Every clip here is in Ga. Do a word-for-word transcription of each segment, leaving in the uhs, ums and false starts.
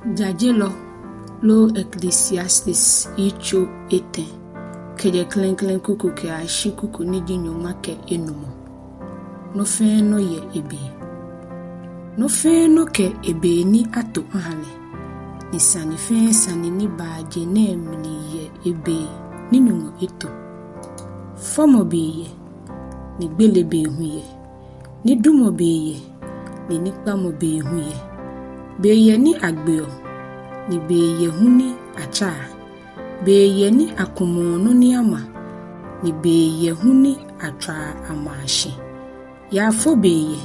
Jajelɔ loo Ecclesiastes yitso etɛ, kɛjɛ klɛŋklɛŋ kuku kɛyashi kuku ni ji nyɔŋma kɛ enumɔ. Nɔ fɛɛ nɔ yɛ ebe. Nɔ fɛɛ nɔ kɛ ebe ni ato aha lɛ, ni sane fɛɛ sane ni baa je nɛɛ mli yɛ ebe ni Nyɔŋmɔ eto. Fɔmɔ be yɛ, ni gbele be hu yɛ, nidumɔ be yɛ, ni nikpamɔ be hu yɛ. Be yɛ ni agbeɔ, ni be yɛ hu ni atsaa. Be yɛ ni akumɔɔ nɔ ni ama, ni be yɛ hu ni atswaa amaa shi. Yaafo be yɛ,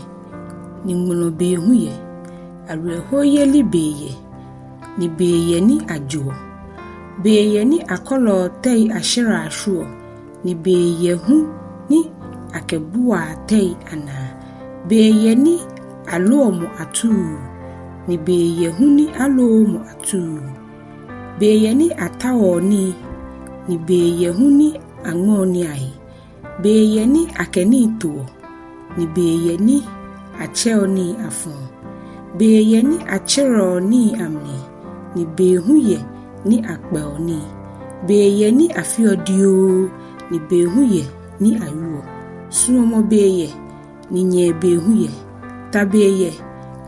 ni ŋmɔlɔ be hu yɛ. Awerɛhoyeli be yɛ, ni be yɛ ni ajoɔ. Be yɛ ni akɔlɔɔ tɛi ashɛrɛɔ ashwieɔ, ni be yɛ hu ni akɛbuaa tɛi anaa. Be yɛ ni aloɔ mɔ atuu, ni be yɛ hu ni alooo mɔ atuu. Be yɛ ni ataoɔ nii, ni be yɛ hu ni aŋmɛɔ nii ahe. Be yɛ ni akɛ nii toɔ, ni be yɛ ni atsɛɔ nii afɔɔ. Be yɛ ni atserɛɔ nii amli, ni be hu yɛ ni akpɛɔ nii. Be yɛ ni afeɔ dioo, ni be hu yɛ ni awieɔ. Suɔmɔ be yɛ, ni nyɛɛ be hu yɛ. Ta be yɛ,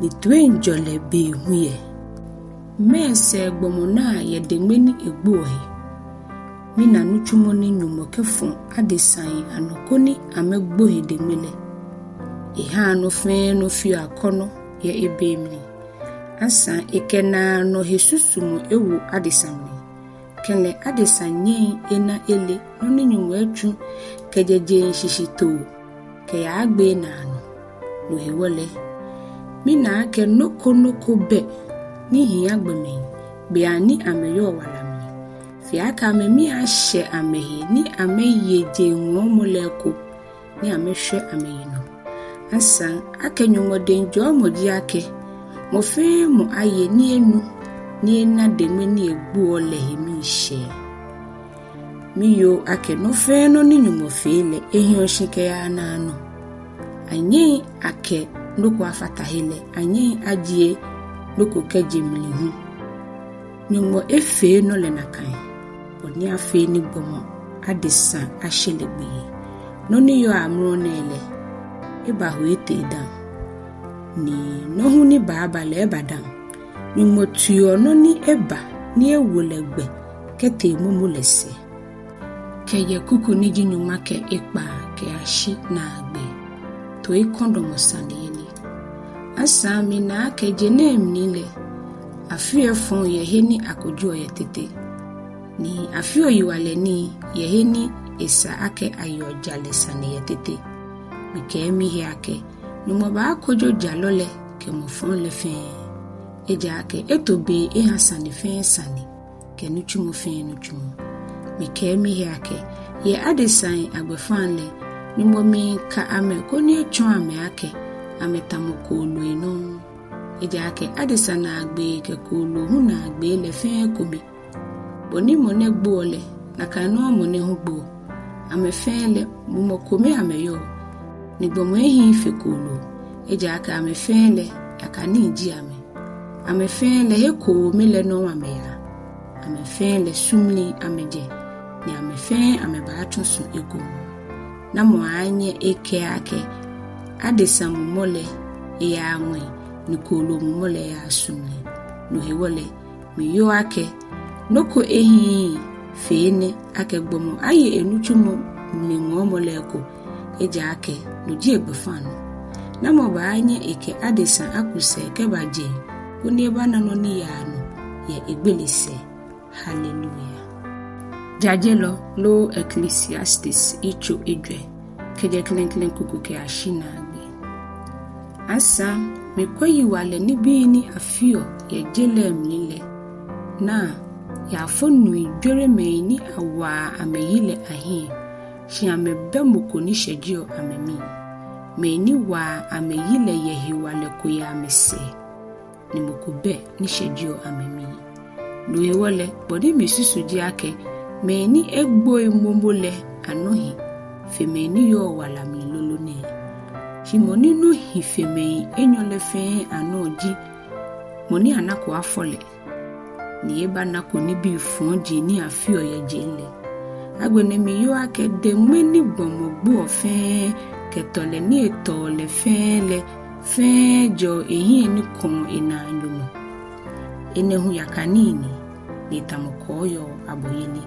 ni toiŋjɔlɛ be hu yɛ. Mɛɛ sɛɛ gbɔmɔ naa yɛ deŋme ni egboɔ he? Mina nitsumɔ ni Nyɔŋmɔ kɛfɔ adesai anɔ koni amɛgbo he deŋme lɛ. Ehaa nɔ fɛɛ nɔ feɔ akɔnɔ yɛ ebe mli. Asaŋ ekɛ naanɔ he susumɔ ewo adesa mli. Kɛlɛ adesa nyɛŋ ena ele nɔ ni Nyɔŋmɔ etsu kɛjɛ jeŋ shishitoo kɛyagbe naanɔ. No hewɔ lɛ, mina akɛ nɔ ko nɔ ko bɛ ni hiaa gbɔmɛi, beiaŋ ni amɛyɔɔ wala mli, fe akɛ amɛmii ashɛ amɛhe ni amɛye jeŋ ŋɔɔmɔ lɛ eko, ni amɛshwɛ amɛyinɔ. Asaŋ akɛ Nyɔŋmɔ dɛŋ jɔɔmɔ ji akɛ mɔ fɛɛ mɔ aye ni enu, ni ena deŋme ni egboɔ lɛ he miishɛɛ. Miyoo akɛ nɔ fɛɛ nɔ ni Nyɔŋmɔ fee lɛ, ehiɔ shi kɛyaa naanɔ. Anyɛŋ akɛ nɔ ko afata he lɛ, anyɛŋ ajie nɔ ko kɛje mli hu. Nyɔŋmɔ efee nɔ lɛ nakai, bɔ ni afee ni gbɔmɔ adesa ashe lɛ gbeyei. Nɔ ni yɔɔ amrɔ nɛɛ lɛ, ebaho etee dã, ni nɔ hu ni baaba lɛ eba dã. Nyɔŋmɔ tiuɔ nɔ ni eba ni ewo lɛ gbɛ kɛtee momo lɛ sɛɛ. Kɛjɛ kuku ni ji nyɔŋma kɛ ekpaa kɛyashi naagbee. Toikɔdɔmɔ saneyeli. Asaŋ mina akɛ je nɛɛ mli lɛ, afeɔ efɔŋ yɛ he ni akojoɔ yɛ tete, ni afeɔ yiwalɛ nii yɛ he ni esa akɛ ayeɔ jalɛ sane yɛ tete. Mikɛɛ mihe akɛ, Nyɔŋmɔ baakojo jalɔ lɛ kɛ mɔ fɔŋ lɛ fɛɛ. Ejaakɛ eto be eha sane fɛɛ sane kɛ nitsumɔ fɛɛ nitsumɔ. Mikɛɛ mihe akɛ, yɛ adesai agbɛfaŋ lɛ, Nyɔŋmɔ miika amɛ koni etsɔɔ amɛ akɛ amɛtamɔ kooloi nɔŋŋ. Ejaakɛ adesa naagbee kɛ kooloo hu naagbee lɛ fɛɛ ekome. Bɔ ni mɔ nɛɛ gboɔ lɛ, nakai nɔŋŋ mɔ nɛɛ hu gboɔ. Amɛ fɛɛ lɛ, mumɔ kome amɛyɔɔ, ni gbɔmɔ ehiii fe kooloo. Ejaakɛ amɛ fɛɛ lɛ, yakanii ji amɛ. Amɛ fɛɛ lɛ, he koome lɛ nɔŋŋ amɛyaa. Amɛ fɛɛ lɛ, su mli amɛjɛ, ni amɛ fɛɛ amɛbaatsɔ su ekoŋŋ. Namɔ aaanyɛ ekɛɛ akɛ adesa mumɔ lɛ eyaaa ŋwɛi, ni kooloo mumɔ lɛ eyaaa su mli? No hewɔ lɛ, miyoo akɛ nɔ ko ehiii fe enɛ akɛ gbɔmɔ aye enitsumɔ mli ŋɔɔmɔ lɛ eko, ejaakɛ no ji egbɛfaŋnɔ. Namɔ baanyɛ ekɛ adesa aku sɛɛ kɛba jeŋ, koni ebana nɔ ni yaa nɔ yɛ egbele sɛɛ? Hallelujah. Jajelɔ loo Ecclesiastes yitso ejwɛ, kɛjɛ klɛŋklɛŋ kuku kɛyashi naagbee. Asaŋ mikwɛ yiwalɛ nibii ni afeɔ yɛ je lɛ mli lɛ. Naa, yaafonui jwere mɛi ni awaa amɛyi lɛ ahiɛ, shi amɛbɛ mɔ ko ni shɛjeɔ amɛmii. Mɛi ni waa amɛyi lɛ yɛ hewalɛ ko yɛ amɛsɛɛ, ni mɔ ko bɛ ni shɛjeɔ amɛmii. No hewɔ lɛ, bɔ ni misusu ji akɛ mɛi ni egboi momo lɛ anɔ hi fe mɛi ni yɔɔ wala mli lolo nɛɛ. Shi mɔ ni nɔ hi fe mɛi enyɔ lɛ fɛɛ anɔ ji mɔ ni anako afɔ lɛ, ni ebanako nibii fɔji ni afeɔ yɛ jeŋ lɛ. Agbɛnɛ miyoo akɛ deŋme ni gbɔmɔ gboɔ fɛɛ, kɛ tɔlɛ ni etɔɔ lɛ fɛɛ lɛ, fɛɛ jɛɔ ehiɛ ni kɔɔ enaanyo nɔ. Enɛ hu yakanii ni, ni etamɔ kɔɔyɔɔ abɔyeli.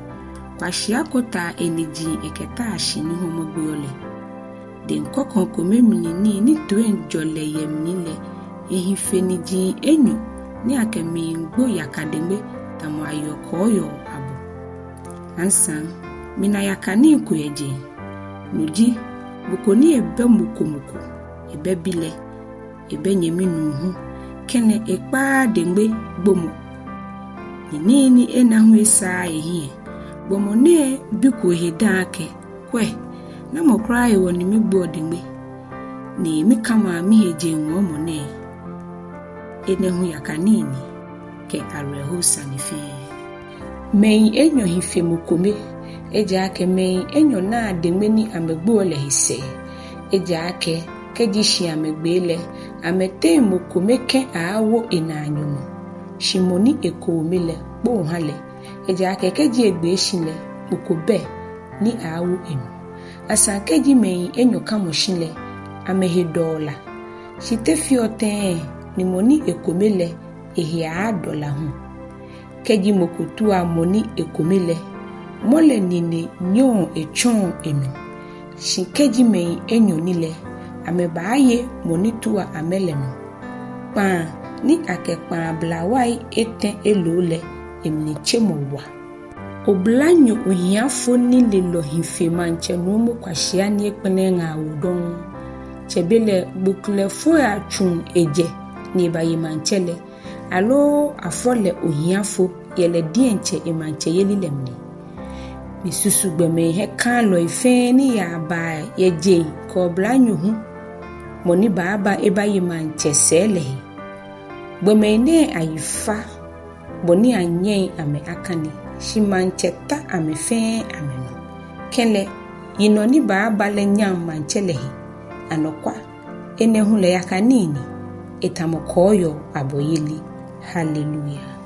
Kwashia kotaa eniji ekɛtaa shi ni hɔmɔ gbeɔ lɛ. Deŋ kɔkɔŋ kome mli nii ni toiŋjɔlɛ yɛ mli lɛ, ehi fe niji enyɔ ni akɛmiigbo yaka deŋme tamɔ ayeɔ kɔɔyɔɔ abɔ. Asaŋ, mina yakanii ko yɛ jeŋ. No ji, mɔ ko ni ebɛ mɔ ko mɔ ko, ebɛ bi lɛ, ebɛ nyɛmi nuu hu, kɛlɛ ekpaaa deŋme gbomɔ. Ni nii ni ena hu esaaa ehiɛ. Gbɔmɔ nɛɛ biko ehe dã akɛ, kwɛ, namɔ kwraa hewɔ ni migboɔ deŋme, ni mikãmãa mihe jeŋ ŋɔɔmɔ nɛɛ? Enɛ hu yakanii ni, kɛ awerɛho sane fɛɛ. Mɛi enyɔ hi fe mɔ kome, ejaakɛ mɛi enyɔ naa deŋme ni amɛgboɔ lɛ he sɛɛ. Ejaakɛ kɛji shi amɛgbee lɛ, amɛteŋ mɔ kome kɛ aaawo enaanyo nɔ. Shi mɔ ni ekoome lɛ, kpoo ha lɛ. Ejaakɛ kɛji egbee shi lɛ, mɔ ko bɛ ni aaawo enɔ. Asaŋ kɛji mɛi enyɔ kãmɔ shi lɛ, amɛhe dɔɔ la. Shi te feɔ tɛŋŋ ni mɔ ni ekome lɛ, ehe aaadɔ la hu? Kɛji mɔ ko tua mɔ ni ekome lɛ, mɔ lɛ nine nyɛɔ etsɔɔ enɔ. Shi kɛji mɛi enyɔ ni lɛ, amɛbaaye mɔ ni tua amɛ lɛ nɔ. Kpãa ni akɛ kpãa blawai etɛ elo lɛ, emlitsemɔ wa. Oblanyo ohiafo nilelɔ hi fe maŋtsɛ Nuumo Kwashia ni ekpɛlɛɛɛ ŋaawoo dɔŋŋ. Tsɛbelɛ gboklɛfoiatsuŋ ejɛ ni ebaye maŋtsɛ lɛ, aloo afɔ lɛ ohiafo yɛ lɛ diɛŋtsɛ emaŋtsɛyeli lɛ mli. Misusu gbɔmɛi hiɛkãalɔi fɛɛ ni yaa baa yɛ jeŋ kɛ oblanyo hu, mɔ ni baaba ebaye maŋtsɛ sɛɛ lɛ he. Gbɔmɛi nɛɛ ayi fa, bɔ ni anyɛŋ amɛ akane, shi maŋtsɛ ta amɛ fɛɛ amɛnɔ. Kɛlɛ, yinɔ ni baaba lɛ nyaŋ maŋtsɛ lɛ he. Anɔkwa, enɛ hu lɛ yakanii ni, etamɔ kɔɔyɔɔ abɔyeli. Hallelujah.